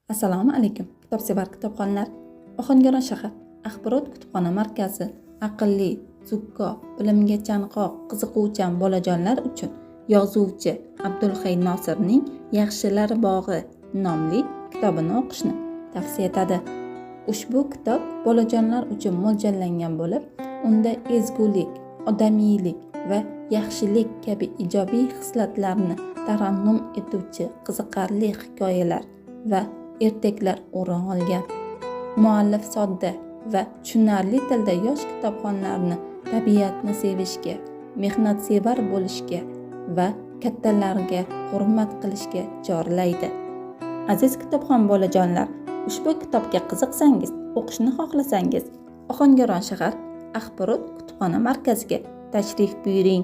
Assalomu alaykum, kitobsevar kitobxonlar. Ohangaron shahar axborot kutubxona markazi aqlli, zukko, bilimga chanqoq, qiziquvchan bolajonlar uchun yozuvchi Abdulhay Nosirning "Yaxshilar bog'i" nomli kitobini o'qishni tavsiya etadi. Ushbu kitob bolajonlar uchun mo'ljallangan bo'lib, unda ezgulik, odamiylik va yaxshilik kabi ijobiy xislatlarni tarannum etuvchi qiziqarli hikoyalar va ertaklar o'rin olgan. Muallif sodda va tushunarli tilda yosh kitobxonlarni tabiatni sevishga, mehnatsevar bo'lishga va kattalarga hurmat qilishga chorlaydi. Aziz kitobxon bolajonlar, ushbu kitobga qiziqsangiz, o'qishni xohlasangiz, Ohangaron shahar axborot kutubxona markaziga tashrif buyuring.